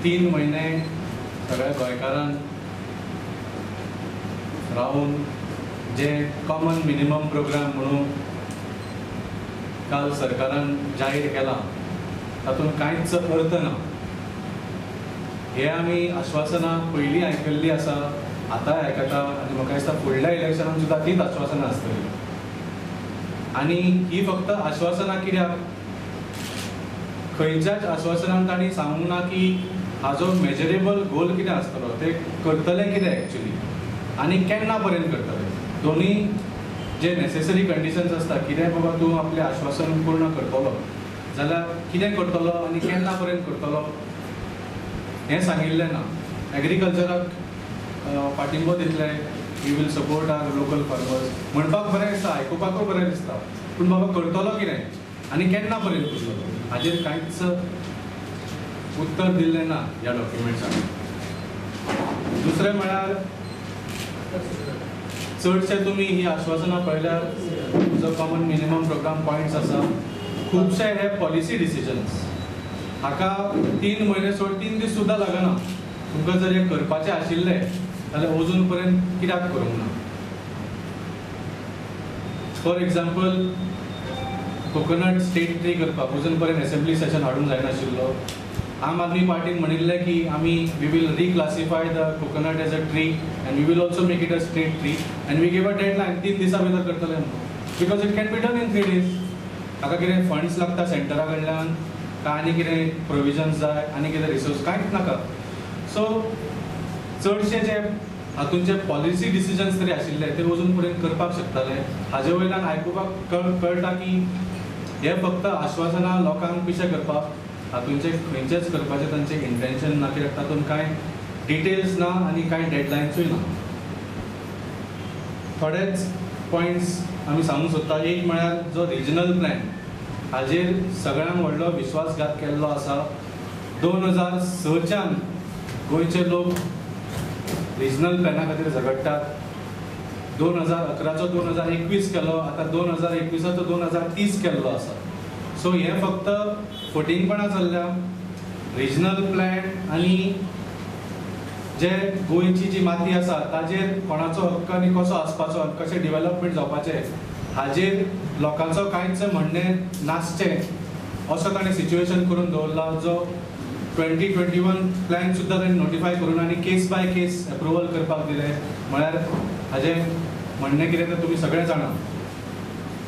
3 म्हयने सगळ्या गोंयकारान रावन जे कॉमन मिनिमम प्रोग्राम म्हणून काल सरकारान जाहीर केला तातूंत कांयच अर्थ ना. हे आमी आश्वासनां पयलीं आयकल्लीं आसा, आतांय आयकता आनी म्हाका दिसता फुडल्या इलेक्शनान सुद्दां तीच आश्वासनां आसतलीं. आनी ही फक्त आश्वासनां कित्याक, खंयच्याच आश्वासनान तांणी सांगूंक ना की हाजो मेजरेबल गोल कितें आसतलो, ते करतले कितें एक्चुली आनी केन्ना पर्यंत करतले. दोनूय जे नेसेसरी कंडिशन्स आसता, कितें बाबा तूं आपलें आश्वासन पूर्ण करतलो जाल्यार कितें करतलो आनी केन्ना पर्यंत करतलो हें सांगिल्लें ना. एग्रीकल्चराक पाठिंबो दितले, we will support our local farmers म्हणपाक बरें दिसता, आयकुपाकूय बरें दिसता, पूण बाबा करतलो कितें आनी केन्ना पर्यंत करतलो हाजेर कांयच उत्तर दिल्लें ना ह्या डॉक्युमेंट्सान. दुसरें म्हळ्यार चडशे तुमी ही आश्वासनां पळयल्यार जो कॉमन मिनिमम प्रोग्राम पॉयंट्स आसा खुबशे हे पॉलिसी डिसिजन्स, हाका 3 म्हयने सोड 3 दीस सुद्दां लागना. तुमकां जर हें करपाचें आशिल्लें जाल्यार अजून पर्यंत कित्याक करूंक ना. For example, coconut state tree करपाक अजून पर्यंत एसेंब्ली सेशन हाडूंक जायनाशिल्लो. आम आदमी पार्टीन म्हणिल्लें की आमी we will reclassify the coconut as a tree and we will also make it a state tree and we give a deadline 3 दिसां भितर करतले म्हणून, because it can be done in 3 days. हाका कितें फंड्स लागता सेंटरा कडल्यान काय आनी कितें प्रोविजन्स जाय आनी कितें रिसोर्स, कांयच नाका. सो चडशे जे हातूंचे पॉलिसी डिसिजन्स तरी आशिल्ले ते अजून पर्यंत करपाक शकताले. हाजे वयल्यान आयकुपाक कळटा की हे फक्त आश्वासनां लोकांक पिशे करपाक, हातूंचे खंयचेच करपाचें तांचें इंटेन्शन ना, कित्याक तातूंत कांय डिटेल्स ना आनी कांय डेडलायन्सूय ना. थोडेच पॉयंट्स आमी सांगूंक सोदता. एक म्हळ्यार जो रिजनल प्लॅन, हाजेर सगळ्यांत व्हडलो विश्वासघात केल्लो आसा. 2006च्यान गोंयचे लोक रिजनल प्लॅना खातीर झगडटात. 2011चो 2021 केलो, आतां 2021चो 2030 केल्लो आसा. सो हें फक्त फटींगपणां चल्ल्या. रिजनल प्लॅन आनी जे गोंयची जी माती आसा ताजेर कोणाचो हक्क आनी कसो आसपाचो आनी कशें डिवेलपमेंट जावपाचें हाजेर लोकांचो कांयच म्हणणें नासचें असो ताणें सिच्युएशन करून दवरला. जो 2021 प्लॅन सुद्दां ताणें नोटिफाय करून आनी केस बाय केस एप्रुवल करपाक दिलें. म्हळ्यार हाजें म्हणणें कितें तें तुमी सगळे जाणा.